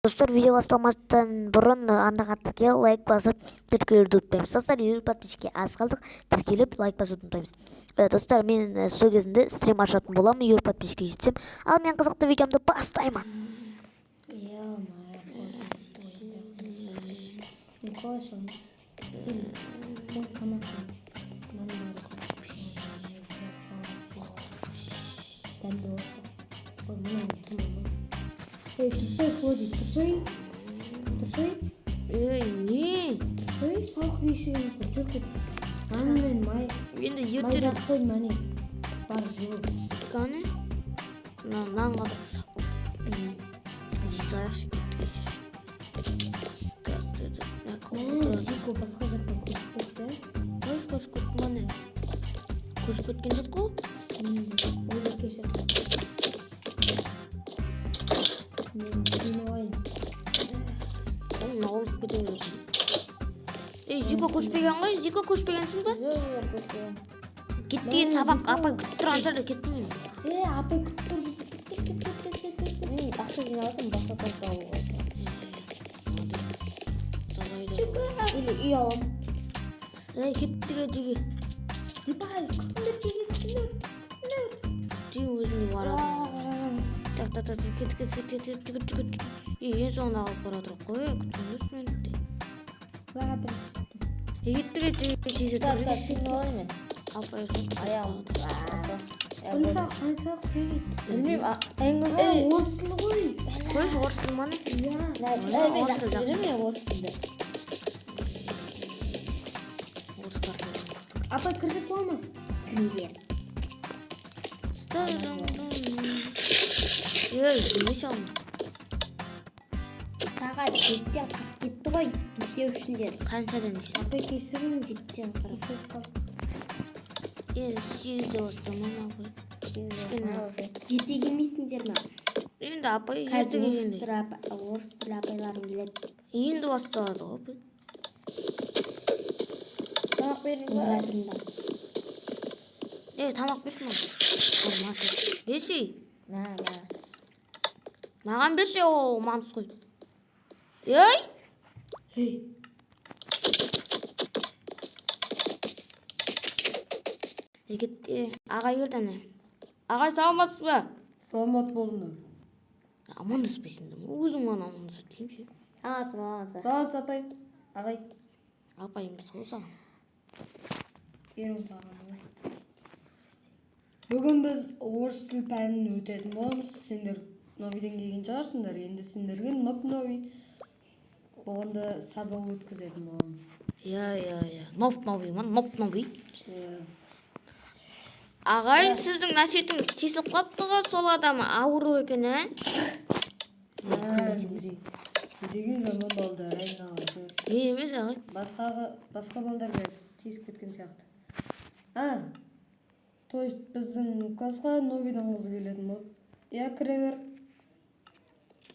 Достар, видео басталмастан бұрын арнаға тіркеліп, лайк басып, тіркелуді ұмытпаймыз. Достар, 50 подписчикке аз қалдық, тіркеліп, лайк басуды ұмытпаймыз. Достар, мен сол кезінде стрим ашатын боламын, 50 подписчикке жетсем. Ал мен қызықты видеомды бастаймын. Мен қалай шығамын? Ой, тамақ мынаның бәрі дәмді болады. Ой, мынаны тұрмын. Ей, тұрсай, Флоди, тұрсай. Тұрсай. Ей, не? Тұрсай, сауық кешігіміз ғой, жүр кет. Нан мен май. Енді Май ертерек жағып қойдым, әне. Бар, жеп. Қане? Мына нанға да жей салайықшы, кеттік. Мә, Зико басқа жақтан көшіп кетті. Қойшы, көшіп кетті ма, не? Көшіп кеткен жоқ қой. Ойлап кешір. Мен киініп алайын. Ол мына кете береді. Ей, Зико көшпеген ғой? Зико көшпегенсің ба? Жоқ, жоқ, көшпеген. Кетті, сабақ апай күтіп тұрған шығар, кеттім мен. Е, апай күтіп тұр бізді. Кет, кет, кет, кет, кет, кет, кет. Мен ақша жинап жатырмын, басқа комната алуға. Или үй аламын. Ей, кеттік, жеге. Ебай, күтіңдер, жеге, күтіңдер. Күтіңдер. Сен өзің де барады. Так, так, так, кет, кет, кет, кет, кет, жүгір, жүгір, жүгір. Ей, ең соңында алып бара тұрып қой, күтсеңдерші мені де. Уа, бір шықтым. Ей, кеттік, жеге, тез Так, так, етіп. киініп алайын мен. Апай сол. Аяғым. Қандай сабақ, қандай сабақ, жеге? Білмеймін, А, орыс тілі ғой. Қойшы, орыс тілі ма, не? Иә. Мен жақсы білемін мен орыс тілді. Орыстар. Апай, кірсек бола ма? Кімдер? Ей, жемеші алма. Сағат 7:40 кетті ғой. Не істеу үшіндер? Қаншадан неше? Апай, кешіріңіз. 7:40. Кешіріп қал. Енді 8-де басталма ма, апай? Кішкене. Ерте келмейсіңдер ма? Енді апай ерте Қазір орыс келгенде. тілі орыс тілі апайларың келеді. Енді басталады ғой, апай. Тамақ бердің ба? Отыра тұрыңдар. Ей, тамақ берші маған. Маша. Берші. Мә, мә. Маған берші, о, маған түс қой. Ей! Ей, Ей, кетті. Ағай келді әне. Ағай, саламатсыз ба? Саламат болыңдар. Амандаспайсың да. Өзің маған амандасады деймін ше. Амансың, амансың. Саламат апай. Ағай. Апай емес қой саған. беріңіз маған ой. Бүгін біз орыс тіл пәнін өтетін боламыз. Сендер новыйдан келген шығарсыңдар. Енді сендерге ноп-новый болғанда сабақ өткізетін боламын. Иә, иә, иә. Ноп новый ма? Ноп новый. Иә. Ағай, сіздің насетіңіз тесіліп қалыпты ғой, сол адам ауру екен, ә? Ә, не деген жаман балдар айналасы. Не емес, ағай. Басқа балдарға тиісіп кеткен сияқты. А, то есть біздің классқа новыйдан қыз келетін болды. Иә, кіре бер.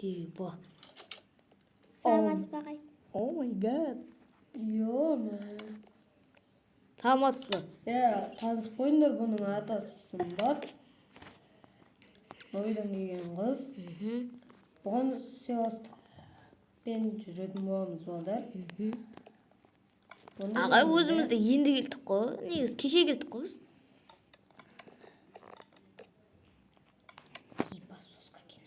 Еба. Саламатсыз ба, ағай? Oh my god. Ё-моё. Саламатсыз ба? Иә, танысып қойыңдар, бұның атасы Сымбат. Новыйдан келген қыз. Бұған сыйластықпен жүретін боламыз, балдар. Бұны Ағай, өзіміз де енді келдік қой. Негізі кеше келдік қой біз. Еба, соска екен.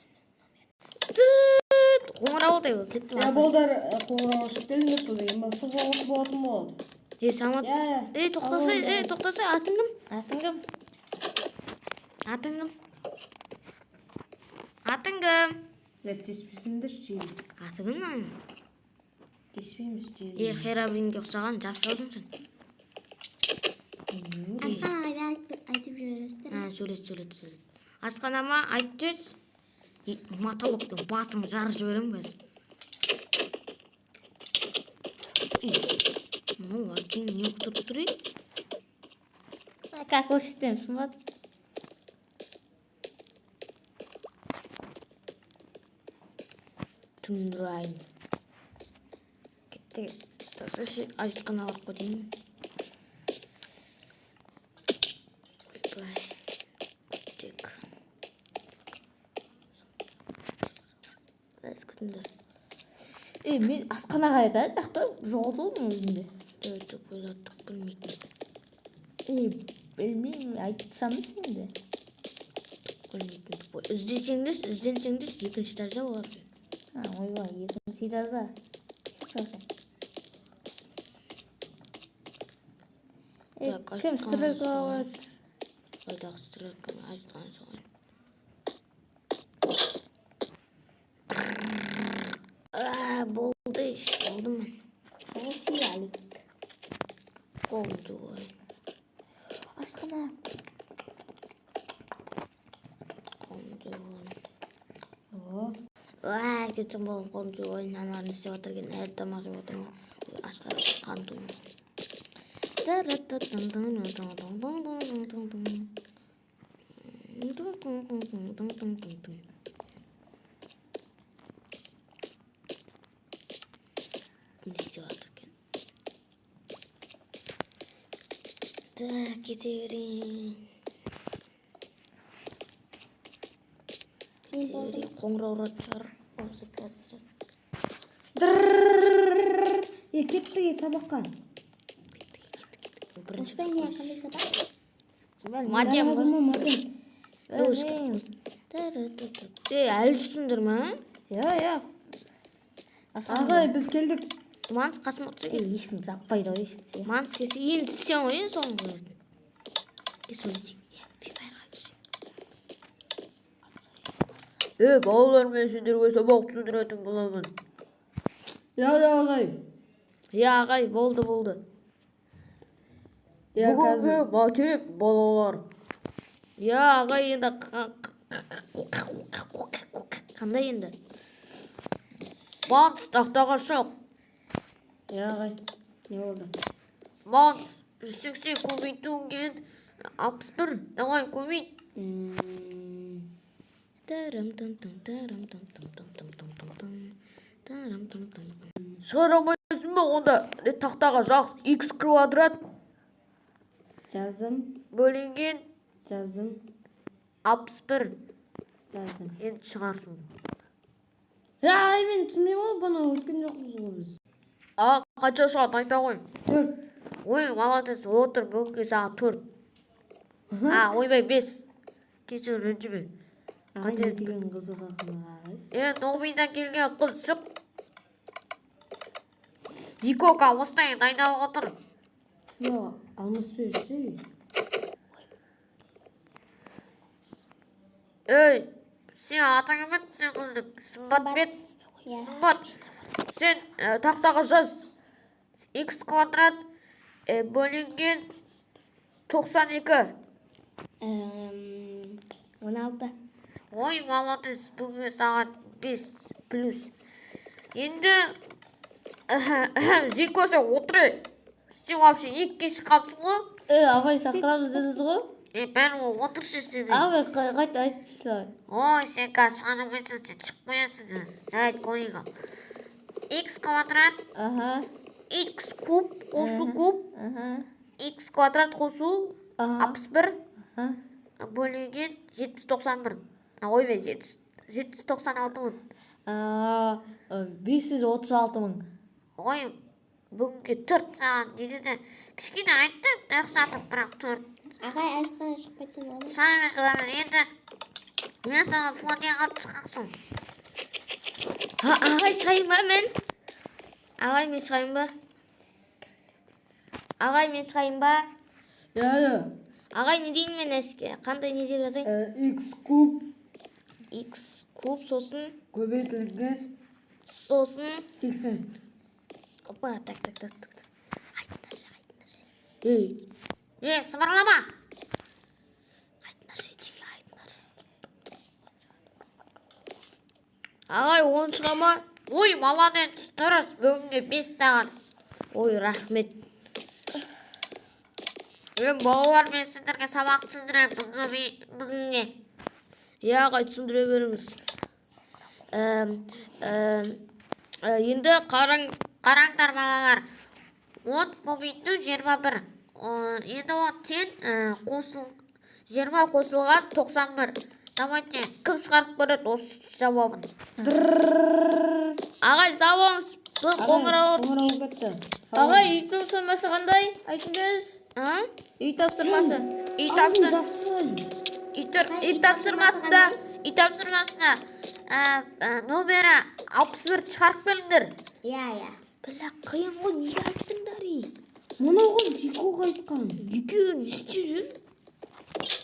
Түт, қоңырау болды, кеттім. Иә, балдар, қоңырау ұшып келдіңдер, содан кейін басқа сабақ болатын болады. Ей, саламатсыз. Иә, иә. Ей, тоқтасай, ей, тоқтасай, атың кім? Атың кім? Атың кім? Атың кім? Иә, тиіспесеңдерші, жеге. Аты кім мынаның? Тиіспейміз, жеге. Ей, Херабринге ұқсаған жап жазың сен. Асқан ағайда айтып жібересіздер. А, сөйлет, сөйлет, сөйлет. Асқан ама айтып жіберші. Ей, мотологпен басың жарып жіберемін қазір. Ей, мынау әкең не құтырып тұр, ей? Как көрсетемін, Сымбат? Түндірайын. Кетті. Тасасы айтқан алып кетейін. Ойбай. Тек. Біраз күтіңдер. Е, мен асхана қайда? Жақта жоғалтып алдым өзімді. Тупойлар түк білмейтін. Е, білмеймін, айтсаңыз енді. Білмейтін тупой. Іздесеңдер, ізденсеңдер, екінші этажда олар. А, ойбай, екінші этажда. Шо, шо. Е, Так, кім асхана стрелка солай. алады? Қайдағы стрелканы айтқан солай. А, болды, іш, болдым мен. Осы Алик. Қолымды жуайын. Асхана. Қолымды жуайын. О, Уа, кетсем болдым, қолымды жуайын. Аналар не істеп жатыр екен? Әлі тамақ жеп отыр ма? Ой, аш қарным тоймады. Не істеп жатыр екен? Так, кете берейін. Кете берейін. Қоңырау ұратын шығар. Осы қазір. Дырррррррр. Е, кеттік е сабаққа. Бірінші Осыдан кейін қандай сабақ? Матем Дәл ғой. қазір ма, матем? Білмеймін. Ей, әлі жүрсіңдер ма? Иә, иә. Асхана. Ағай, біз келдік. Манс қасыма отырса Е, кел. ешкім жаппайды ғой есікті. Манс келсе, енді сен ғой ең соңғы көретін. Е, сөйлесейік. Е, Free Fire'ға кірсек. Е, балалар, мен сендерге сабақ түсіндіретін боламын. Иә, иә, ағай. Иә, ағай, болды, болды. Иә, Бүгінгі қазір. матем балалар. Иә, ағай, енді қандай енді? Манс, тақтаға шық. Иә, ағай. Не болды? Манс, 180 көбейтілген 61. Давай, көбейт. Шығара алмайсың ба онда? Е, тақтаға жаз. Х квадрат Жаздым, бөлінген жаздым, 61. жаздым. Енді шығарсың. Иә, ағай, мен түсінбеймін ғой, бұны өткен жоқпыз ғой біз. А, қанша шығады, айта ғой. 4. Ой, молодец, отыр, бүгінге саған 4. А, ойбай, 5. Кешір, ренжіме. Ағай, не деген қызық ақын ағай. Е, Новыйдан келген қыз шық. Зикока, осылай дайындалып отыр. Иә, алмас берші. Ей, сен атың кім еді, сен қыздың? Сымбат па еді? Иә. Сымбат, сен тақтаға жаз. Х квадрат бөлінген 92. 16. Ой, молодец, бүгінгі саған 5 плюс. Енді Зико, сен отыр. Ей. Сен вообще екі кеш қалыпсың ғой. Е, ағай шақырамыз дедіңіз ғой. Е, бәрі отыршы сен. Ағай, қайта айтшы. Ой, сен қазір шығара алмайсың, сен шығып қоясың қазір. Жарайды, көрейік ал. Х квадрат, Аха, х куб қосу куб, аха, х квадрат қосу аха. 61 Аха. бөлінген 791. А, ойбай, 796 мың. А, 536 мың. Ой, бүгінге 4 саған дегенде кішкене айттым, рұқсатым, бірақ 4. Ағай, асхана шығып кетсем болады ма? Шыға бер, шыға бер. Енді мен саған флотияға алып шыққансың. Ағай, шығайын ба мен? Ағай, мен шығайын ба? Ағай, мен шығайын ба? Иә, иә. Ағай, не дейін мен әске? Қандай не деп жазайын? Х куб Х куб, сосын, көбейтілген сосын. 80. Опа, так, так, так, так. так. Айтыңдаршы, айтыңдаршы. Ей. Е, сыбырлама. Айтыңдаршы, тиге айтыңдаршы. Ағай, он шыға ма? Ой, молодец, дұрыс, бүгінге 5 саған. Ой, рахмет. Мен балалар, мен сендерге сабақ түсіндіремін бүгінге. Иә, ағай, түсіндіре беріңіз. Енді қараңдар балалар. 10 көбейту 21. Енді ол тең қосыл 20 қосылған 91. Давайте, кім шығарып көреді осы жауабын? Ағай, сау болыңыз. Бұл қоңырау. Қоңырау кетті. Ағай, үй тапсырмасы қандай? Айтыңыз. А? Үй тапсырмасы. Үй Аузын тапсыр. жапсай. Үй тапсырмасында номері 61 шығарып келіңдер. Иә, иә. Бля, қиын ғой, неге айттыңдар, ей? Мынау ғой Зикоға айтқан. Екеуі не істеп жүр?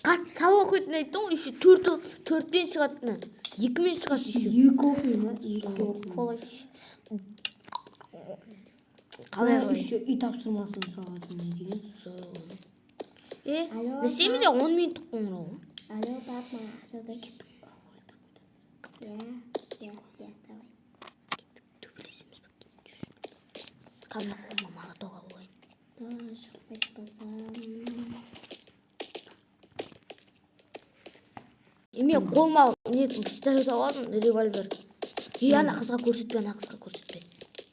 Қатты сабақ оқитын айттың ғой, еще төрт, төртпен шығатыны. Екімен шығады еще. Екі оқи ма? Екі оқи. Қалай Мына ғой? Еще үй тапсырмасын сұрап не деген? Е, Алло, не істейміз, я 10 минуттық қоңырау ғой. Алло, пап, маған ақша да кеттік. Иә, иә, иә, давай. Төбелесеміз ба? Қазір қолыма молоток алып алайын. Далаға шығып кетпесем. Е, мен қолыма не пистолет алып алдым, револьвер. Е, ана қызға көрсетпе, ана қызға көрсетпе.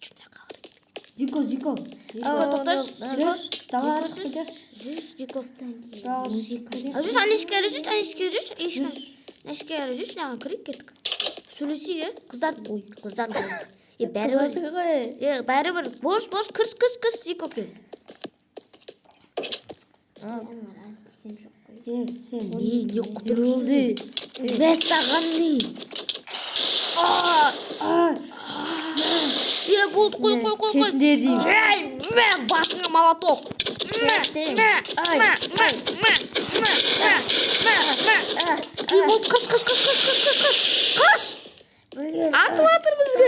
Жүр, мына жаққа қарай кет. Зико, Зико. Зико, тоқташы. Зико, Далаға шығып кетерші. Жүр, Зико. Далаға шығып кетерші. А, жүрші, ана ішке қарай жүрші, ана ішке жүрші, ешкім. Ана ішке қарай жүрші, мынаған кірейік, кеттік. Сөйлесейік, е, қыздар, ой, қыздар. Е, бәрібір. Е, бәрібір. Бош, бош, кірш, кірш, кірш, Зико, кел. Аналар әлі келген жоқ қой. Е, сен. Е, не құтырып жүрсің? Мә саған не? А! Е, болды, қой, қой, қой, қой. Кетіңдер деймін. Ей, мә, басыңа молоток. Мә, мә, мә, мә, мә, мә, мә, мә, мә. Ей, болды, қаш, қаш, қаш, қаш, қаш, қаш, қаш. Қаш! Атып жатыр бізге.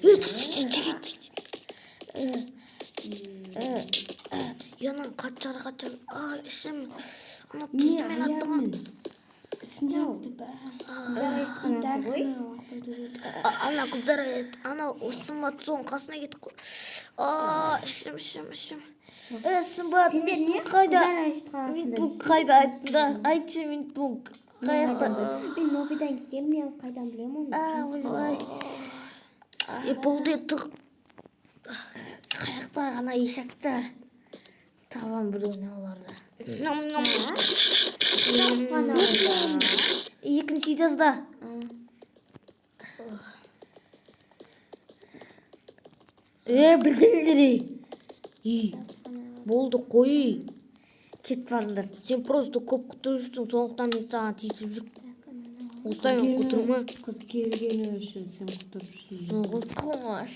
Ей, түш, түш, түш, жеге, түш. Е, ана қатты жарақат. Ай, ішім. Ана Не, тұзды мен аттым. аяғымен. Ішіне атты бә. Қыздар әжетханасы ғой. Ана қыздар, ана Сымбат соның қасына кетіп қой. А, ішім, ішім, ішім. Е, Сымбат. Сендер не? Қайда? Қыздар әжетханасында. Медпункт қайда, айтыңдар? Айтшы, медпункт. Қай жақта? Мен Нобидан келгенмін, мен қайдан білемін оны? А, ойбай. Е, болды, тық. Қай жақта ана ешектер? Табам бір күні оларды. Ням, ням. Кітапхана. Екінші этажда. Е, білдіңдер, ей. Ей, болды, қой. Кетіп барыңдар. Сен просто көп құтырып жүрсің, сондықтан мен саған тиісіп жүрмін. Осылай мен құтырма. Қыз келгені үшін сен құтырып жүрсің. Соңғы. Қоңаш.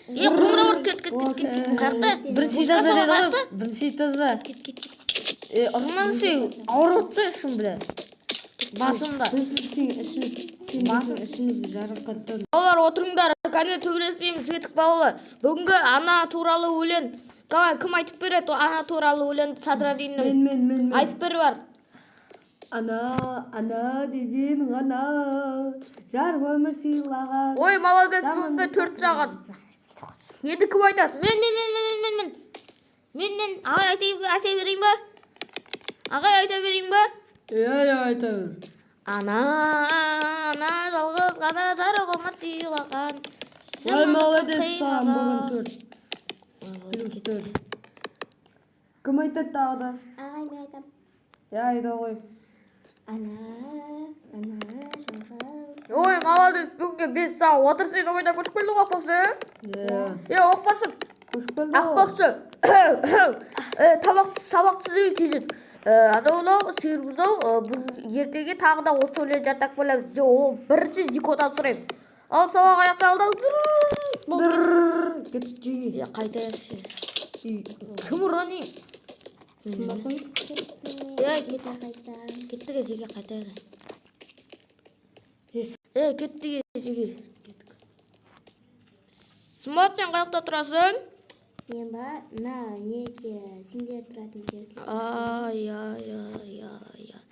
Е, қоңырау ұрып, кет, кет, кет, кет, кет. Қаяқта? Бірінші Музыка этажда сабағы деді ғой. қаяқта? Бірінші этажда. Кет, кет, кет. Е, ұрмаңызшы, ауырып отырса ішім, бля. Басымда. Біз сен ішім, сен біздің ішімізді жарақаттадың. Балалар, отырыңдар, кәне, төбелеспейміз, кеттік, балалар. Бүгінгі ана туралы өлең. Кім, кім айтып береді ана туралы өлеңді, Садраддиннің? Мен, мен, мен, мен. Айтып бер, бар. Ана, ана деген ғана жар өмір сыйлаған. Ой, молодец, бүгінгі 4 сағат. Енді кім айтады? Мен, мен, мен, мен, мен, мен. Мен, мен, ағай, айта берейін ба? Ағай, айта берейін ба? Иә, иә, айта бер. Ана, ана жалғыз ғана жарық ғұмыр сыйлаған. Ой, молодец, саған бүгін 4. Плюс 4. Кім айтады тағы да? Ағай, мен айтамын. Иә, айта ғой. Ана, ана жалғыз. Ой, молодец, бүгінгі 5 сағат. Отыр, сен ойда көшіп келдің ғой, ақпақшы. Иә. Е, оқпашы. Көшіп келді ғой. Ақпақшы. Тамақ, сабақ түзейік тезірек. Анау мынау сиыр бұзау, бүгін ертеңге тағы да осы өлең жаттап келеміз. О, бірінші Зикодан сұраймын. Ал сабақ аяқталды. Болды. Дұрр, кет жеге. Е, қайтайықшы. Кім ұрған? Сымбат қой. Е, кет, Қайта. кеттік, жеге, қайтайық. Е, кеттік, жеге. Сымбат, сен қай жақта тұрасың? Мен ба, мына неге сендер тұратын жерге. Ай, ай, ай, ай, ай.